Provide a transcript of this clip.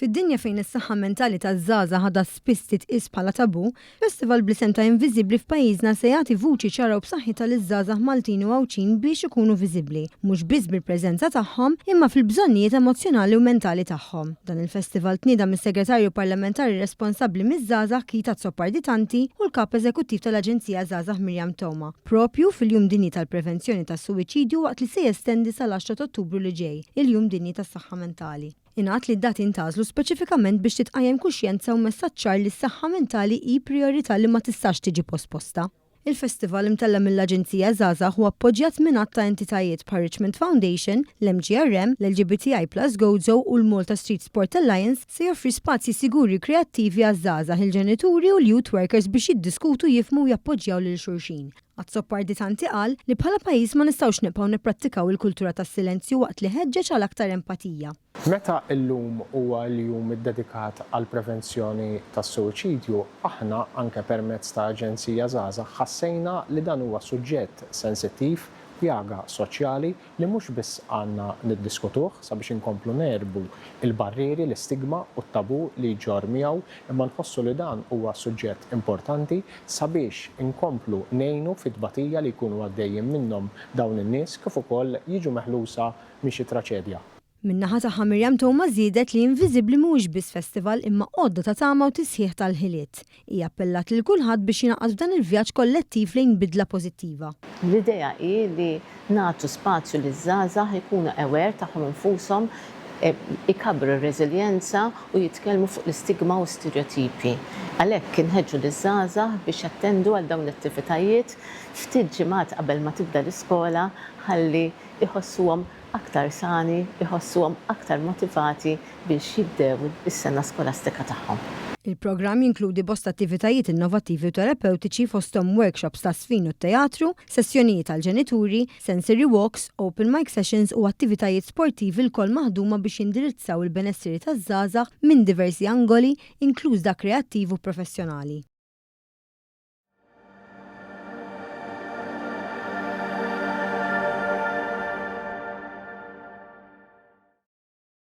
Fid-dinja fejn is-saħħa mentali taż-żgħażagħ għadha spiss titqies bħala tabù, festival bl-isem ta' Inviżibbli f'pajjiżna se jagħti vuċi ċara u b'saħħitha liż-żgħażagħ Maltin u Għawdxin biex ikunu viżibbli, mhux biss bil-preżenza tagħhom, imma fil-bżonnijiet emozzjonali u mentali tagħhom. Dan il-festival tnieda mis-Segretarju Parlamentari responsabbli miż-żgħażagħ Keith Azzopardi Tanti u l-Kap Eżekuttiv tal-Aġenzija Żgħażagħ Miriam Theuma, proprju fil-Jum Dinji tal-Prevenzjoni tas-Suwiċidju waqt li se jestendi sal-għaxra t'Ottubru li ġej, il-Jum Dinji tas-Saħħa Mentali. Ingħad li d-dati ntgħażlu speċifikament biex titqajjem kuxjenza u messaġġ ċar li s-saħħa mentali hi prijorità li ma tistax tiġi posposta. Il-festival imtella' mill-Aġenzija Żgħażagħ u appoġġjat minn għadd ta' entitajiet bħar-Richmond Foundation, l-MGRM, l-LGBTI Plus Gozo u l-Malta Street Sport Alliance se joffri spazji siguri u kreattivi għaż-żgħażagħ, il-ġenituri u l-youth workers biex jiddiskutu, jifhmu u jappoġġjaw lil xulxin. Azzopardi Tanti qal li bħala pajjiż ma nistgħux nibqgħu nipprattikaw il-kultura tas-silenzju waqt li ħeġġeġ għal aktar empatija. Meta llum huwa l-jum iddedikat għall-prevenzjoni tas-suwiċidju, aħna, anke permezz ta' Aġenzija Żgħażagħ, ħassejna li dan huwa suġġett sensittiv, pjaga soċjali li mhux biss għandna niddiskutuh sabiex inkomplu negħlbu l-barrieri, l-istigma u t-tabù li jġorr miegħu, imma nħossu li dan huwa suġġett importanti sabiex inkomplu ngħinu fit-tbatija li jkunu għaddejjin minnhom dawn in-nies kif ukoll jiġu meħlusa minn xi traċedja. Min-naħa tagħha Miriam Theuma żiedet li Inviżibbli mhuwiex biss festival imma għodda ta' tama u tisħiħ tal-ħiliet. Hi appellat lil kulħadd biex jingħaqad f'dan il-vjaġġ kollettiv lejn bidla pożittiva. L-idea hi li nagħtu spazju liż-żgħażagħ ikunu aware tagħhom infushom, ikabbru r-reżiljenza u jitkellmu fuq l-istigma u stereotipi. Għalhekk inħeġġu liż-żgħażagħ biex jattendu għal dawn l-attivitajiet ftit ġimgħat qabel ma tibda l-iskola ħalli jħossuhom aktar sani, iħossuhom aktar motivati biex jibdew is-sena skolastika tagħhom. Il-programm jinkludi bosta attivitajiet innovattivi u terapewtiċi fosthom workshops ta' żfin u teatru, sessjonijiet għall-ġenituri, sensory walks, open mic sessions u attivitajiet sportivi lkoll maħduma biex jindirizzaw il-benesseri taż-żgħażagħ minn diversi angoli, inkluż dak kreattiv u professjonali.